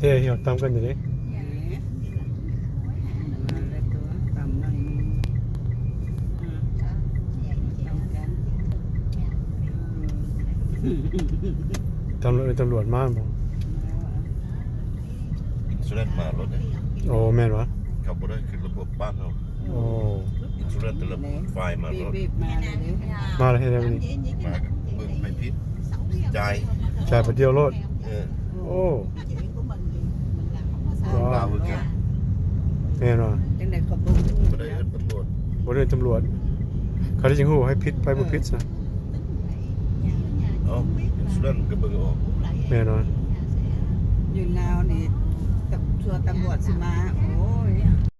ເອີ ເຮົາຕຳກັນຢູ່ເດ້. ເອີ ມາແລ້ວຕົວະ ຕຳໜ້ອຍໜຶ່ງ ອືມ ຕຳກັນ ອືມ ຕຳຫຼວດ ເອີ້ຍ ຕຳຫຼວດມາບໍ່? ມາແລ້ວຫວາ? ສຸແລນມາລົດເດ້. ໂອ້ ແມ່ນຫວາ? ເຂົາບໍ່ໄດ້ຂຶ້ນລະບົບບ້ານເຮົາ. ໂອ້ ອິນຊູແຣນແຕ່ລະຝ່າຍມາໂລດ. ມາແລ້ວເຮັດຫຍັງນີ້? ມາເບິ່ງໃຜຜິດ ຈ່າຍ ຈ່າຍບາດດຽວໂລດ. ເອີ ໂອ້ ລາວຄືກັນ. ແມ່ນຫວາ? ຈັ່ງໃດກໍບໍ່ຮູ້ ບໍ່ໄດ້ເອີ້ນຕຳຫຼວດ ບໍ່ໄດ້ເອີ້ນຕຳຫຼວດ. ເຂົາໄດ້ຈັ່ງຮູ້ໃຜຜິດໃຜບໍ່ຜິດຊະ. ເອົ້າ ອິນຊູແຣນກໍເບິ່ງອອກ. ແມ່ນຫວາ? ຢູ່ລາວນີ້ ຕຳ ຊົ່ວຕຳຫຼວດຊິມາ ໂອ້